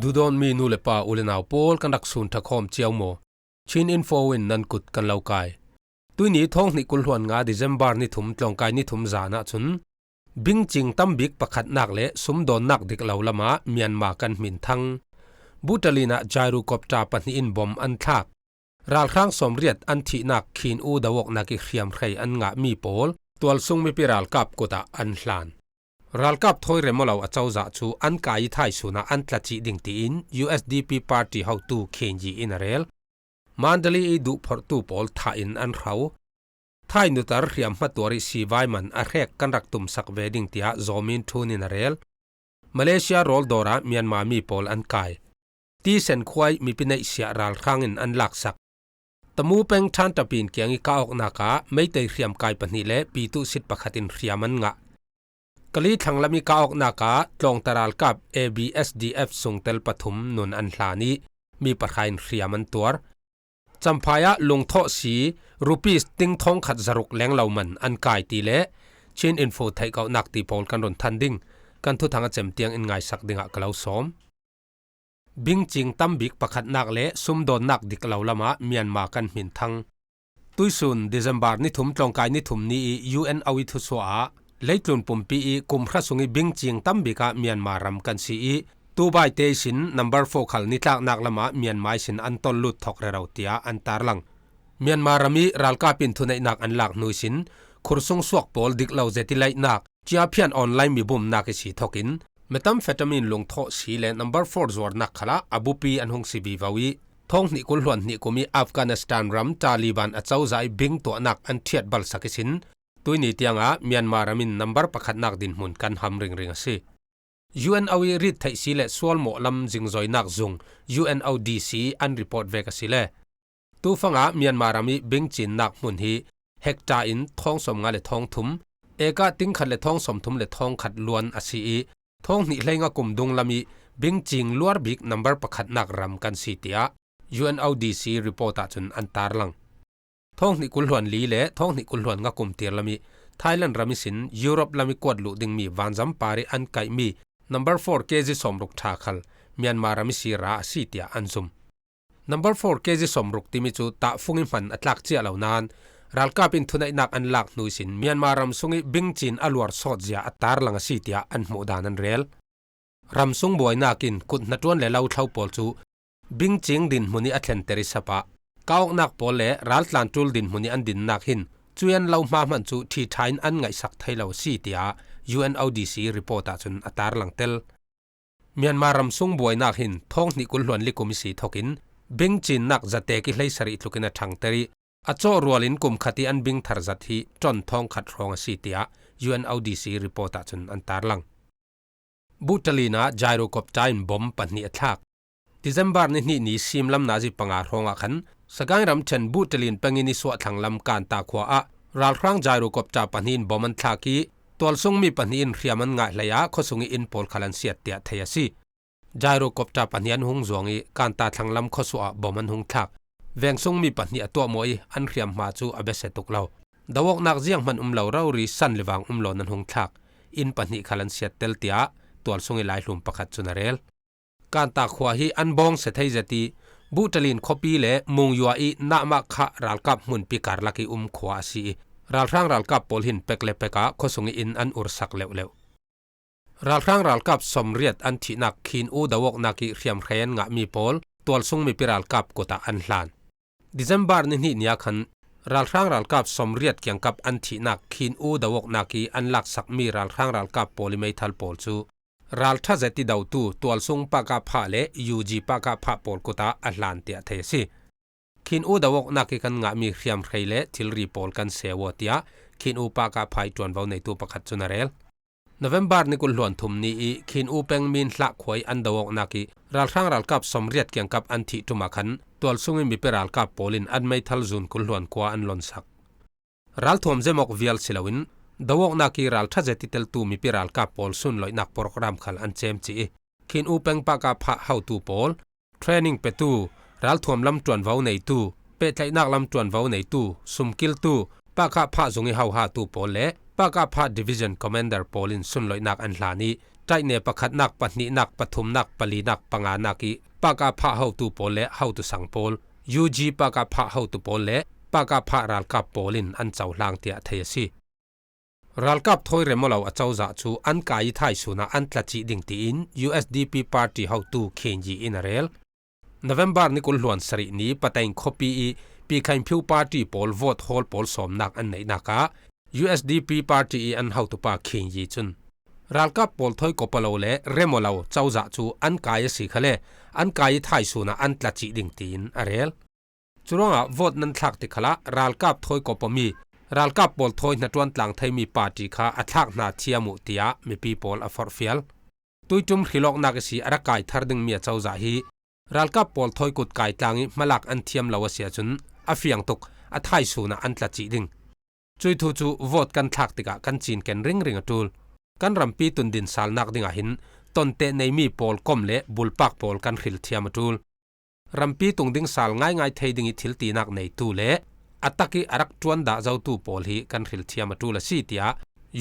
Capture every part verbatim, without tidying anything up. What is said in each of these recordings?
Duhdawtmi nu le pa, u le nau pawl, kan rak sun ṭha khawm cio maw? Chin Info in nan kut kan lo kai. Tuini thawng hnih kul hluan nga December ni thum tlawngkai ni thum zan ah cun bingcing tam bik pakhatnak le sumdawnnak dik lo lamah Myanmar kan hmin thang. Butalin ah gyrocopter pahnih in bom an thlak. Ralhrang sawmriat an thihnak khin u do awknak ih hriamhrei an ngahmi pawl tualsung mipi ralkap kut ah an hlan. Ralkap thawi rem aw lo a cozah cu an kai ih thaisun ah an tla cih ding tiin U S D P party hotu Khin Yi in a rel. Mandalay ih duhphorhtu pawl thah in an hro. Thai nutar hriam hmatuar ih sivai man a hrek kan rak tumsak ve ding tiah Zaw Min Htun in a rel. Malaysia rawl dawr ah Myanmar mi pawl an kai. Tisen khua ih mipi neihsiah ralhrang in an laksak. Tamu peng Ṭhan Ṭapin kiang ih kah awknak ah Meitei hriamkai pahnih le pitu sit pakhat in hriam an ngah. Kali thlang lam ih kah awknak ah tlawngta ralkap A B S D F sungtel pathum nun an hlan ih mi pahra in hriam an tuar. Champhai ah lungthawh si rupees ting thawngkhat zaruk leng lo man an kai ti le Chin Info theihkauhnak ti pawl kan run than ding. Kan thuthang a cem tiang in ngaisak dingah ka lo sawm. Bingcing tam bik pakhatnak le sumdawnnak dik lo lamah Myanmar kan hmin thang. Tuisun December ni thum tlawngkai ni thum ni ih U N O ih thusuah ah leitlun pumpi ih kum hra sung ih bingcing tam bik ah Myanmar ram kan si ih, tubaite ihsin number four khal nitlaknak lamah Myanmar ihsin an tollut thawk rero tiah an tarlang. Myanmar ram ih ralkap in thuneihnak an lak hnu ihsin khursung suak pawl dik lo zet ih laihnak, ciaphian online mi bumnak ihsi thawkin methamphetamine lungthawh si le number four zuarnak khalah a bupi an hung si vivo ih, thawng hnih kul hluan hnih kum ih Afghanistan ram Taliban a cozah ih bing tuahnak an ṭhiat balsak ihsin, tuini tiangah Myanmar ram in number pakhatnak dinhmun kan ham ringring a si. U N O ih rit theih si le sualmawh lam zingzoinak zung U N O D C an report vek a si le, tufangah Myanmar ram ih bingcinnak hmun hi hektar in thawng sawmnga le thawng thum, eka tingkhat le thawng sawmthum le thawngkhat luan a si ih, thawng hnih hleinga kum dunglam ih bingcing luar bik number pakhatnak ram kan si tiah U N O D C report ahcun an tarlang. Thawng hnih kul hluan li le thawng hnih kul hluan nga kum tirlam ih Thailand ram ihsin Europe lam ih kuat luh dingmi vanzam par ih an kaihmi number four K G sawmruk ṭha khal Myanmar ram ihsi ra a si tiah an zum. Number four K G sawmruk timi cu tahfung ih hman a tlak cia lo nain ralkap in thuneihnak an lak hnu ihsin Myanmar ram sung ih bingcin a luar sawt zia a tarlang a si tiah an hmuh dan an rel. Ram sung buainak in kut hnaṭuan le lo thlo pawl cu bingcing dinhmun ih a thlenter ih sapah, kah awknak pawl le raltlan ṭul dinhmun ih an dinnak hin cuyan lo hma hmanh cu ṭhiṭha in an ngaihsak thei lo a si tiah U N O D C report ahcun a tarlang tel. Myanmar ram sung buainak hin thawng hnih kul hluan li kum ihsi thawkin bingcinnak zatek ih hleisarih tlukin a ṭhangter ih, a cawh rual in kum khat ih an bingthar zat hi ton thawngkhat hrawng a si tiah U N O D C report ahcun an tarlang. Butalin ah gyrocopter in bom pahnih a thlak. December ni hnih ni simlam nazi panga hrawng ah khan Sagaing ramṭhen Butalin peng ih nisuah thlanglam Kanta khua ah ralhrang gyrocopter pahnih in bom an thlak ih, tualsung mi pahnih in hriam an ngah hlei ah khuasung ih inn pawl khal an siat tiah thei a si. Gyrocopter pahnih an hung zuang ih Kanta thlanglam khuasuah ah bom an hung thlak. Vengsung mi pahnih a tuahmawh ih an hriamhma cu a biasia tuk lo. Do awknak zianghman um lo rori san le vang um loin an hung thlak. Inn pahnih khal an siat tel tiah tualsung ih laihlum pakhat cun a rel. Kanta khua hi an bawngsia thei zet ih Butalin khuapi le Mungyua ih Nahmah khah ralkap hmunpi karlak ih um khua a si ih, ralhrang ralkap pawl hin pek le pek ah khuasung ih inn an ursak leuhleuh. Ralhrang ralkap sawmriat an thihnak khin u do awknak ih hriamhrei an ngahmi pawl tualsung mipi ralkap kut ah an hlan. December ni hnih ni ah khan ralhrang ralkap sawmriat kiangkap an thihnak khin u do awknak ih an laksakmi ralhrang ralkap pawl ih meithal pawl cu ralṭha zet ih dotu tualsung Pakapha le U G Pakapha pawl kut ah a hlan tiah thei a si. Khin u do awknak ih kan ngahmi hriamhrei le thilri pawl kan seu aw tiah khin u Pakapha ih ṭuanvo neitu pakhat cun a rel. November ni kul hluan thum ni ih khin u peng Minhlah khua ih an do awknak ih ralhrang ralkap sawmriat kiangkap an thih ṭum ah khan tualsung ih mipi ralkap pawl in an meithal zun kul hluan kua an lonsak. Ralthuam zem awk vial si loin do awknak ih ralṭha zet ih teltu mipi ralkap pawl sunlawihnak program khal an cem cih ih, khin u peng Pakapha hotu pawl, training petu, ralthuam lam ṭuanvo neitu, pehtlaihnak lam ṭuanvo neitu, sumkiltu, Pakapha zung ih hohatu pawl le Pakapha Division Commander pawl in sunlawihnak an hlan ih Ṭaihne pakhatnak, pahnihnak, pathumnak, palinak, panganak ih pakah phah hotu pawl le hotu sang pawl, U G pakah phah hotu pawl le pakah phah ralkap pawl in an cohlang tiah thei a si. Ralkap thawi rem aw lo a cozah cu an kai ih thaisun ah an tla cih ding tiin U S D P party hotu Khin Yi in a rel. November ni kul hluan sarih ni Pateng khuapi ih Pi Khaing Phiu party pawl vote hawl pawl sawmnak an neihnak ah U S D P party ih an hotupa Khin Yi cun ralkap pawl thawi kop aw lo le rem aw lo cozah cu an kai a si khale an kai ih thaisun ah an tla cih ding tiin a rel. Curuangah vote nan thlak tik khalah ralkap thawi kop awmi, ralkap pawl thawi hnaṭuan tlang theimi party kha a thlak hna thiam uh, tiah mipi pawl a forhfial. Tuiṭum hrilawknak ihsi a rak kai thar dingmi a cozah hi ralkap pawl thawi kut kai tlang ih hmalak an thiam lo a si ahcun a fiang tuk, a thaisun ah an tla cih ding. Cuih thu cu vote kan thlak tikah kan cinken ringring a ṭul. Kan rampi tundin salnak dingah hin tonteh neimi pawl kom le bulpak pawl kan hril thiam a ṭul. Rampi tung ding sal ngaingai thei ding ih thil tinak neitu le a tak ih a rak ṭuan dah zotu pawl hi kan hril thiam a ṭul a si, tiah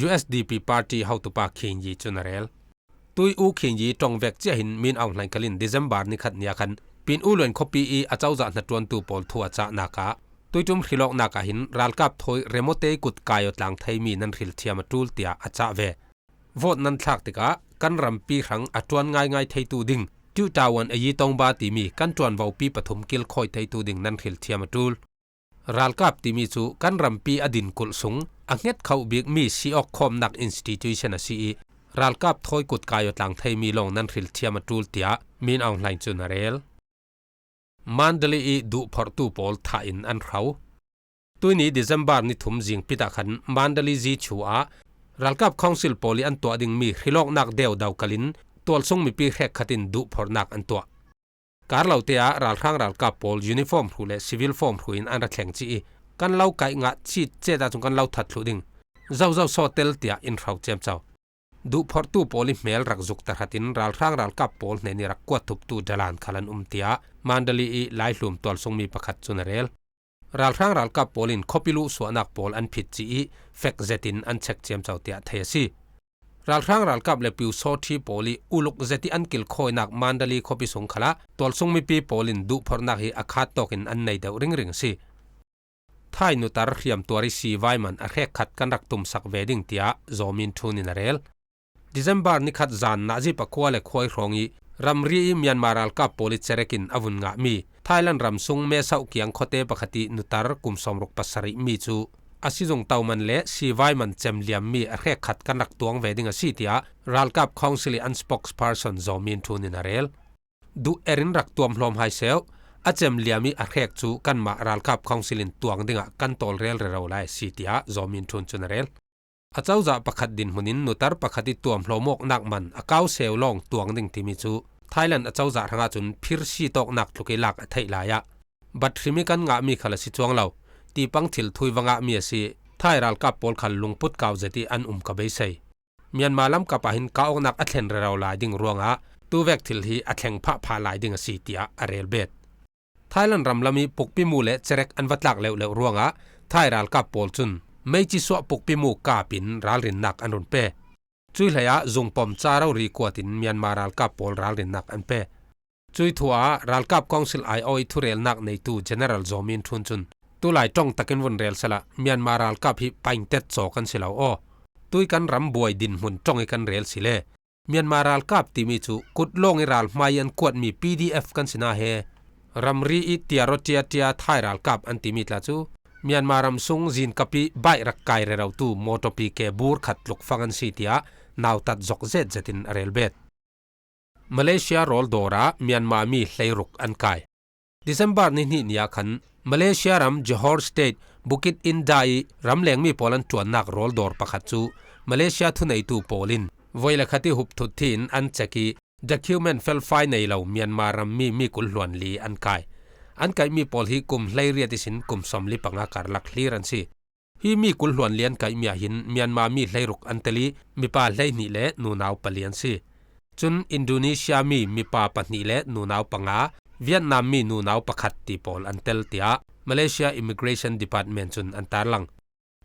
U S D P party hotupa Khin Yi cun a rel. Tui U Khin Yi ṭong vek cia hin Min Aung Hlaing khal in December ni khat ni ah khan Pin U Luen khuapi ih a cozah hnaṭuantu pawl thu a cahnak ah tuiṭum hrilawknak ah hin ralkap thawi rem aw te kut kai aw tlang theimi nan hril thiam a ṭul, tiah a cah ve. Vote nan thlak tikah kan rampi hrang a ṭuan ngaingai theitu ding, Tiu Tawan a Yi Tongba timi kan ṭuanvopi pathum kilkhawi theitu ding nan hril thiam a ṭul. Ralkap timi cu kan rampi a din kulh sung a hnget khoh bikmi si awk khawmnak institution a si ih ralkap thawi kut kai aw tlang theimi lawng nan hril thiam a ṭul, tiah Min Aung Hlaing cun a rel. Mandalay ih duhphorhtu pawl thah in an hro. Tuini December ni thum zingpit ah khan Mandalay zichu ah ralkap council pawl ih an tuah dingmi hrilawknak deudo kalin tualsung mipi hrekkhat in duhphorhnak an tuah. Kar lote ah ralhrang ralkap pawl uniform hruh le civil form hruh in an ra thleng cih ih kan lo kaih ngah cit cet ahcun kan lo that thluh ding, zozo sawtel, tiah in hro ciamco. Duhphorhtu pawl ih hmel rak zuk tahratin ralhrang ralkap pawl hnen ih rak kuat thuptu dalan khal an um, tiah Mandalay ih laihlum tualsungmi pakhat cun a rel. Ralhrang ralkap pawl in khuapi luh suahnak pawl an phit cih ih fek zetin an chek ciamco, tiah thei a si. Ralhrang ralkap le piu sawṭhi pawl ih uluk zet ih an kilkhawinak Mandalay khuapi sung khalah tualsung mipi pawl in duhphorhnak hi a khat tawkin an nei deuh ringring a si. Thai nutar hriamtuar ih sivaiman a hrekkhat kan rak tumsak ve ding, tiah Zaw Min Htun in a rel. December ni khat zan nazi pakua le khuai hrawng ih ramri ih Myanmar ralkap pawl ih cerek in a vun ngahmi Thailand ram sung Mae Sot kiang khuate pakhat ih nutar kum sawmruk pasarih mi cu a sizung toman le sivaiman cemliammi a hrekkhat kan rak tuang ve ding a si, tiah ralkap council ih an spokesperson Zaw Min Htun in a rel. Duh er in rak tuamhlawm hai seuh, a cemliam ih a hrek cu kanmah ralkap council in tuang dingah kan tawlrel rero lai a si, tiah Zaw Min Htun cun a rel. A cozah pakhat dinhmun in nutar pakhat ih tuamhlawm awknak man a kau seu lawng tuang ding timi cu Thailand a cozah hrangah cun phirsi tawknak tluk ih lak a theih lai ah, bat hrim ih kan ngahmi khal a si cuang lo, tipang thil thui va ngahmi a si. Thai ralkap pawl khal lungput kau zet ih an um ka beisei. Myanmar lam kap ah hin kau awknak a thlen rero lai ding ruangah tuvek thil hi a thleng phahphah lai ding a si, tiah a rel bet. Thailand ram lam ih pukpi mu le cerek an va tlak leuhleuh ruangah Thai ralkap pawl cun meici suah pukpi mu kap in ralrinnak an run pe. Cuih hleiah zungpom ca rori kuat in Myanmar ralkap pawl ralrinnak an pe. Cuih thu ah ralkap council aiawh ih thurelnak neitu General Zaw Min Htun cun, tulai ṭong takin vun rel sehla Myanmar ralkap hi paingtet cawk an si lo aw. Tui kan ram buai dinhmun ṭong ih kan rel si le Myanmar ralkap timi cu kut lawng ih ralhmai ih an kuatmi P D F kan si na he. Ramri ih tiar aw ṭiaṭia Thai ralkap an timi tla cu Myanmar ram sung zinkap ih baih rak kai rerotu mawṭawpi ke bur khat tlukfang an si, tiah nautat zok zetzet in a rel bet. Malaysia rawl dawr ah Myanmar mi hleiruk an kai. December ni hnih ni ah khan Malaysia ram Johor State, Bukit Indah ih ramlengmi pawl an ṭuannak rawl dawr pakhat cu Malaysia thuneitu pawl in voi le khat ih hupthut thi in an cek ih document felfai nei lo Myanmar rammi mi kul hluan li an kai. An kaihmi pawl hi kum hleiriat ihsin kum sawmli panga karlak hlir an si. Hi mi kul hluan li an kaihmi ah hin Myanmar mi hleiruk an tel ih mipa hleihnih le nunau pali an si. Cun Indonesia mi mipa pahnih le nunau panga, Vietnam mi nunau pakhat ti pawl an tel, tiah Malaysia Immigration Department cun an tarlang.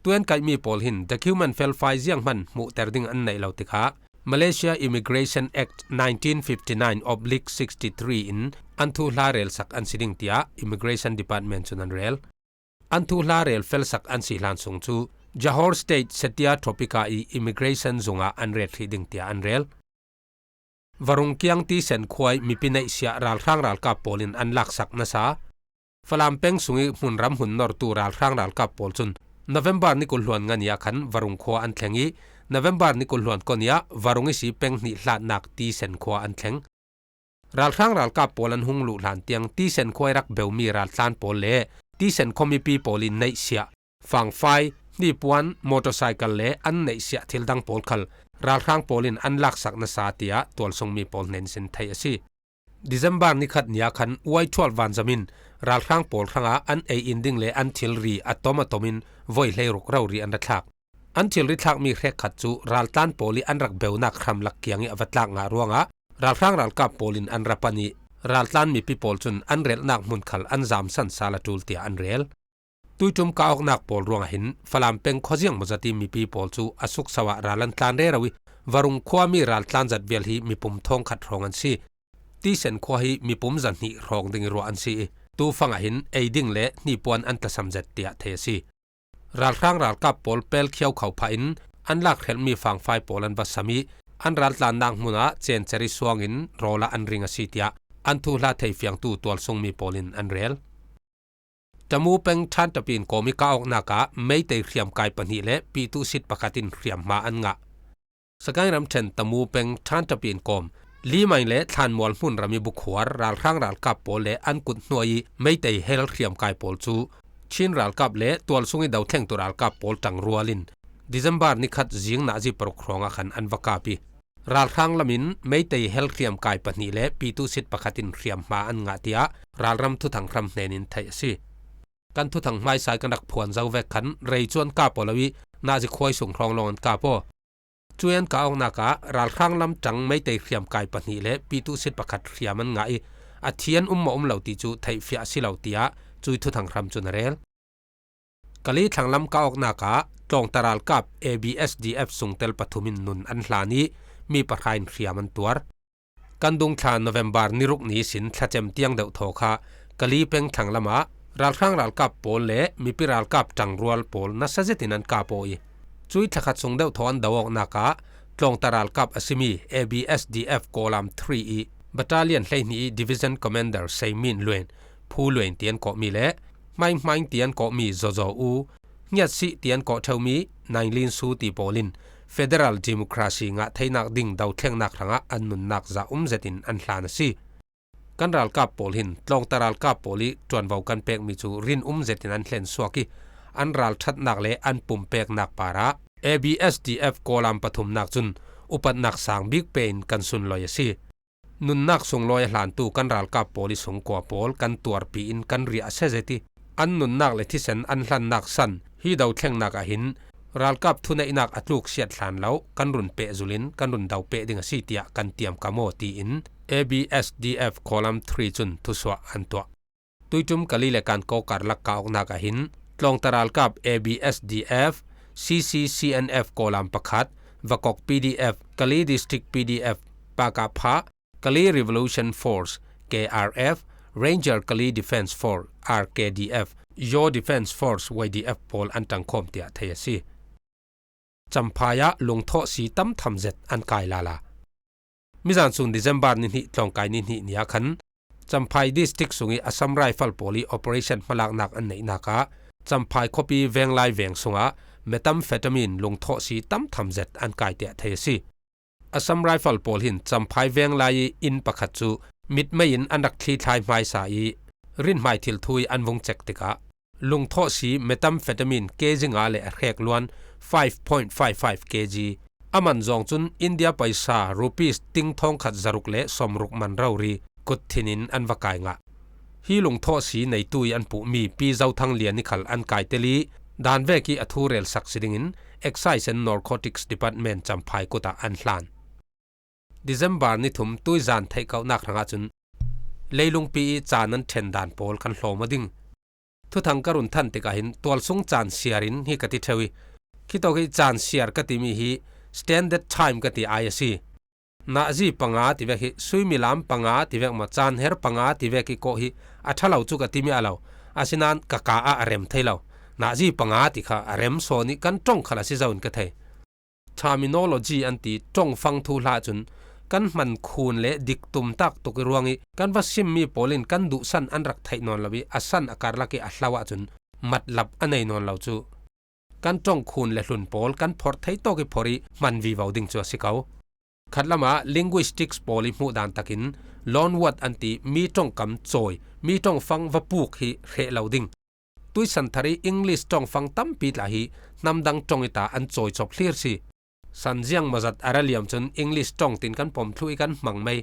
Tu an kaihmi pawl hin document felfai zianghman hmuhter ding an neih lo tikah Malaysia Immigration Act nineteen fifty-nine oblique sixty-three in an thuhla relsak an si ding tiah Immigration Department cun an rel. An thuhla rel felsak an si hlan sung cu Johor State Setia Tropika i immigration zungah an ret hrih ding tiah an rel. Varung kiang Tisen khua i mipi neihsiah ralhrang ralkap pawl in an laksak nasa Falam peng sung i hmunram hun nortu ralhrang ralkap pawl cun November ni kul hluan nga ni ah khan Varung khua an thleng i, November ni kul hluan kua ni ah Varung i si peng hnih hlatnak Tisen khua an thleng. Ralhrang ralkap pawl an hung luh hlan tiang Tisen khua i rak beumi raltlan pawl le Tisen khuamipi pawl in neihsiah, fangfai, hnipuan, motorcycle le an neihsiah thil dang pawl khal ralhrang pawl in an laksak nasa tiah tualsungmi pawl hnen sin theih a si. December ni khat ni ah khan Y twelve vanzam in ralhrang pawl hrangah an ei in ding le an thilri a tom a tom in voi hleiruk rori an ra thlak. An thilri thlakmi hrekkhat cu raltlan pawl i an rak beunak hram lak kiang i a va tlak ngah ruangah ralhrang ralkap pawl in an ra pan i raltlan mipi pawl cun an relhnak hmun khal an zamsan sal a ṭul tiah an rel. Tuiṭum kah awknak pawl ruangah hin Falam peng khuaziang mawzat i mipi pawl cu a sukso ah ral an tlan rero i Varung khuami raltlan zat vial hi mipum thawngkhat hrawng an si. Tisen khua hi mipum zahnih hrawng ding i ruah an si i, tufang ah hin ei ding le hnipuan an tlasam zet tiah thei a si. Ralhrang ralkap pawl pel khiau kho phah in an lak hrelhmi fangfai pawl an va sam i, an raltlannak hmun ah cencer i suang in rawl ah an ring a si tiah an thuhla theifiangtu tualsungmi pawl in an rel. Tamu peng Ṭhanṭapi in kawm i kah awknak ah Meitei hriamkai pahnih le Pitusit pakhat in hriamhma an ngah. Sagaing ramṭhen Tamu peng Ṭhanṭapi in kawm Limai le Thlanmual hmunram i bukhuar ralhrang ralkap pawl le an kut hnuai i Meitei hel hriamkai pawl cu Chin ralkap le tualsung i dothlengtu ralkap pawl ṭangrual in December ni khat zing nazi paruk hrawngah khan an va kap i, ralhrang lam in Meitei hel hriamkai pahnih le Pitusit pakhat in hriamhma an ngah tiah ralram thuthang hram hnen in theih a si. Kan thuthang hmaisa i kan rak phuan zo vek khan rei cu an kap aw lo i nazi khuai sung hrawng lawng an kap aw. Cu i an kah awknak ah ralhrang lam ṭang Meitei hriamkai pahnih le Pitusit pakhat hriam an ngah i, a thi an um maw um lo ti cu theihfiah a si lo tiah cui thuthang hram cun a rel. Kali thlanglam kah awknak ah tlawngta ralkap A B S D F sungtel pathum in nun an hlan i mi pahra in hriam an tuar. Kan dungthla November ni ruk ni sin thlacem tiang deuh thaw kha Kali peng thlanglam ah ralhrang ralkap pawl le mipi ralkap ṭangrual pawl nasa zetin an kap aw i, cui thlakhat sung deuh thaw an do awknak ah tlawngta ralkap a simi A B S D F Kawlam three i Battalion hleihnih i Division Commander Seimin Luen, Phu Luen tian kawhmi le Hmaihmaing tian kawhmi Zozo U, Ngiatsih tian kawh ṭheumi Nainglin Su ti pawl in federal democracy ngah theinak ding dothlengnak hrangah an nunnak zah um zetin an hlan a si. Kan ralkap pawl hin tlawngta ralkap pawl i ṭuanvo kan pekmi cu rin um zetin an hlen suak i, an ralṭhatnak le an pumpeknak parah A B S D F Kawlam pathumnak cun upatnak sang bik pe in kan sunlawi a si. Nunnak sunglawi a hlantu kan ralkap pawl i sungkua pawl kan tuarpi in kan riah a sia zet i, an nunnak le thisen an hlannak san hi dothlengnak ah hin ralkap thuneihnak a tluk siat hlan lo kan run pehzul in kan run do peh ding a si tiah kan tiamkam aw, tiin A B S D F Kawlam three cun thusuah an tuah. Tuiṭum Kali le Kankaw karlak kah awknak ah hin tlawngta ralkap A B S D F, C C C N F Kawlam pakhat, Vakok P D F, Kali District P D F, Pakapha, Kali Revolution Force, K R F, Ranger Kali Defence Force, R K D F, Yaw Defence Force, Y D F pawl an ṭangkhawm tiah thei a si. Champhai ah lungthawh si tam tham zet an kai lala. Mizan sung December ni hnih tlawngkai ni hnih ni ah khan Champhai District sung i Assam Rifle pawl i operation hmalaknak an neihnak ah Champhai khuapi Venglai veng sungah methamphetamine lungthawh si tam tham zet an kai tiah thei a si. Assam Rifle pawl hin Champhai Venglai i inn pakhat cu mitmei in an rak thlithlai hmaisa i rinhmai thil thu i an vung cek tikah lungthawh si methamphetamine kg nga le a hrek luan five point five five kg, a man zawng cun India paisa rupees ting thawngkhat zaruk le sawmruk man rori kut thin in an va kai ngah. Hi lungthawh si neitu i an puhmi Pi Zothang Lian i khal an kai tel i, dan vek i a thu relsak si dingin Excise and Narcotics Department Champhai kut ah an hlan. December ni thum tuizan theihkauhnak hrangah cun leilungpi i caan an ṭhen dan pawl kan hlawm aw ding. Thuthang ka run than tikah hin tualsung caan siar in hi ka ti ṭheu i, khitawk i caan siar ka timi hi Standard Time ka ti ai a si. Nazi panga ti vek hi, suimilam panga ti vek maw, chanher panga ti vek hi kawh hi a ṭha lo chu ka ti miah lo. Asinan ka ka ah a rem thei lo. Nazi panga ti kha a rem sawn i kan ṭawng khal a si zo in ka thei. Terminology an ti, ṭawngfang thuhla chun kan hman khun le diktum tak tuk i ruang i kan va sim mi pawl in kan duhsan an rak theih nawn lo i a san a karlak i a hlau ah chun matlap a nei nawn lo chu. Kan ṭawng khun le hlun pawl kan phawrh thei tawk i phawrh i hman vivo ding chu a si ko. Khat lamah linguistics pawl i hmuh dan takin loan word an ti, mi ṭawngkam chawi, mi ṭawngfang va puk hi hreh lo ding. Tuisan thar i English ṭawngfang tampi tla hi hnam dang ṭawng i ta an chawi chawp thlir si. Sanziang mawzat a ra liam chun English ṭawng tin kan pawm thluh i kan hmang mai.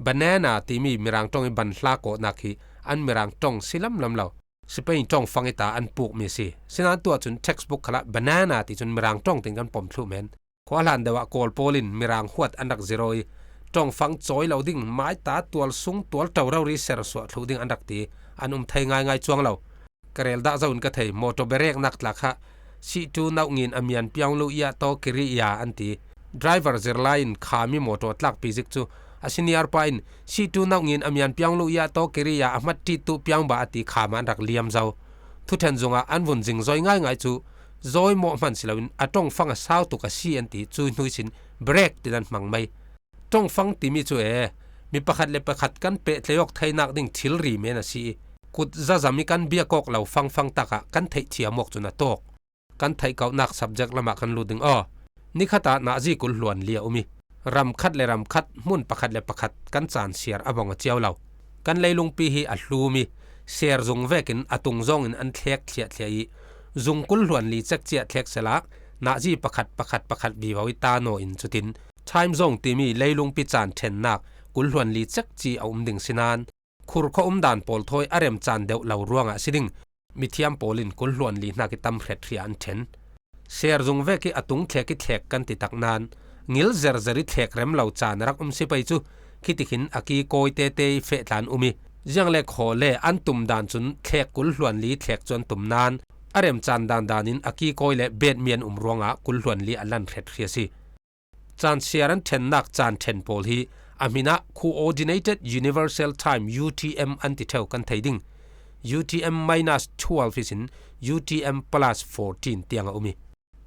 Banana timi Mirang ṭawng i ban hla kawhnak hi an Mirang ṭawng si lam lam lo. Spain ṭawngfang i ta an puk mi si. Sinan tuah chun textbook khalah banana ti chun Mirang ṭawng tin kan pawm thluh men. Khua hlan deuh ah Kawl pawl in Mirang huat an rak ziro i ṭawngfang chawi lo ding, mai ta tual sung tual ṭo rori ser suah thluh ding an rak ti, an um thei ngaingai chuang lo. Ka rel dah zo in ka thei, mawtaw berek nak tla kha, "Situ nauh ngin a mian piang lu ia taw kiri ia," an ti. Driver zirlai in khami mawtaw tlakpi zik chu a senior pa in, "Situ nauh ngin a mian piang lu ia taw kiri ia, a hmat tit tu piang ba," a ti khama an rak liam zo. Thuṭhen zungah an vun zing zawi ngaingai chu zawi mawh hman si loin a ṭawngfang a sau tuk a si an ti chu hnuisin brek tin an hmang mai. Ṭawngfang timi chu e, mi pakhat le pakhat kan pehtlaih awk theinak ding thilri men a si i, kut zazam i kan biak awk lo fangfang takah kan theih thiam awk chun a tawk. Kan theih kauhnak subject lamah kan lut ding aw. Ni khatah Nazi kul hluan li a um i, ram khat le ram khat, hmun pakhat le pakhat kan chansiar a bawng a ciau lo. Kan leilungpi hi a hlum i, ser zung vekin a tung zawngin an thlek thliah thliah i, zung kul hluan li chek ciah thlek sela, Nazi pakhat, pakhat, pakhat vivo i ta naw in chutin, time zone timi leilungpi chan ṭhennak kul hluan li chek ci a um ding sinan, khurkhua um dan pawl thawi a rem chan deuh lo ruangah si ding, mithiam pawl in kul hluan li hnak i tam hret hria an ṭhen. Ser zung vek i a tung thlek i thlek kan ti tak nan, ngil zerzer i thlek rem lo chan a rak um si pei chu, khitikin a kikawi tete i feh tlan um i, ziang le khaw le an tum dan chun thlek kul hluan li thlek chu an tum nan, a rem chan dan dan in a kikawi le bet mi an um ruangah kul hluan li a lan hret hria si. Chansiar an ṭhennak chan ṭhen pawl hi a hminah Coordinated Universal Time, U T M, an ti ṭheu kan thei ding. U T M minus twelve ihsin U T M plus fourteen tiang a um i,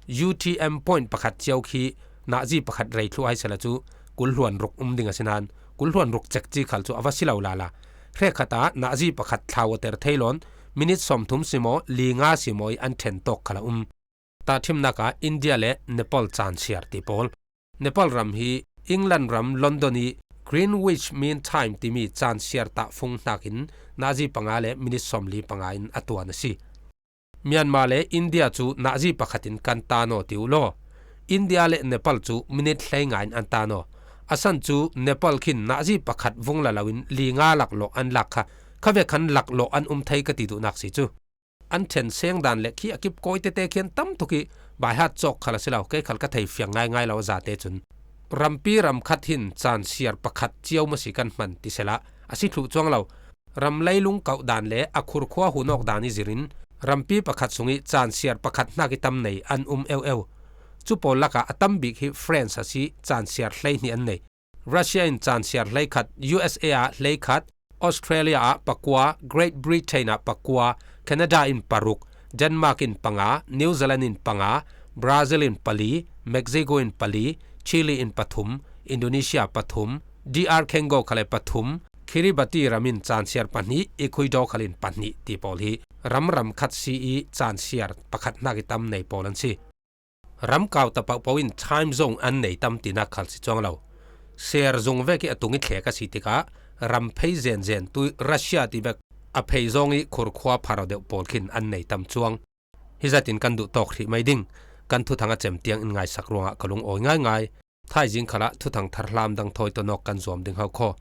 U T M point pakhat ciau khi Nazi pakhat rei thluh ai sela chu kul hluan ruk um ding a sinan, kul hluan ruk chek ci khal chu a va si lo lala. Hrekkhatah Nazi pakhat thlau a ter thei lawn, minit sawmthum si maw, li nga si maw i an ṭhen tawk khal a um. Tahṭhimnak ah India le Nepal chansiar ti pawl. Nepal ram hi England ram London i Greenwich Mean Time timi chansiar tahfung hnakin Nazi panga le minit sawmli panga in a tuan a si. Myanmar le India cu Nazi pakhat in kan ta naw ti uh law, India le Nepal cu minit hleinga in an ta naw. A san cu Nepal khin Nazi pakhat vung la loin li nga laklawh an lak kha, kha vek khan laklawh an um thei ka ti duhnak si cu. An ṭhen seng dan le khi a kip kawi tete khi an tam tuk i, baihat cawk khal a si lo, kei khal ka thei fiang ngaingai lo a zate cun. Rampi ram khat hin chansiar pakhat ciau maw si kan hman ti sela, a si thluh cuang lo. Ram leilung kauh dan le a khurkhua hun awk dan i zirin, rampi pakhat sung i chansiar pakhat hnak i tam nei an um eueu. Cu pawl lakah a tam bik hi France a si, chansiar hleihnih an nei. Russia in chansiar hleikhat, U S A ah hleikhat, Australia ah pakua, Great Britain ah pakua, Canada in paruk, Denmark in panga, New Zealand in panga, Brazil in pali, Mexico in pali, Chile in pathum, Indonesia pathum, D R Congo khal le pathum, Kiribati ram in chansiar pahnih, Ecuador khal in pahnih ti pawl hi ram ram khat si i chansiar pakhat hnak i tam nei pawl an si. Ram kau ta pohpoh in time zone an nei tam tinak khal si cuang lo. Ser zung vek i a tung i thlek a si tikah ram phei zenzen tu Russia ti vek a phei zong i khurkhua pharo deuh pawl khin an nei tam cuang. Hi zatin kan duh tawk hrih mai ding, kan thuthang a cem tiang in ngaisak ruangah ka lungawi ngaingai. Thaizing khalah thuthang tharhlam dang thawi tawnawk kan zuam ding ho khaw.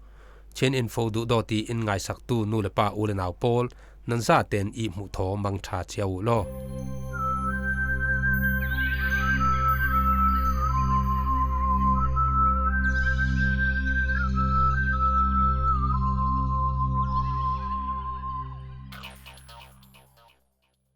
Chin Info duhdawt i in ngaisaktu nu le pa u le nau pawl nan zaten i hmuh thaw mang ṭha cia uh law.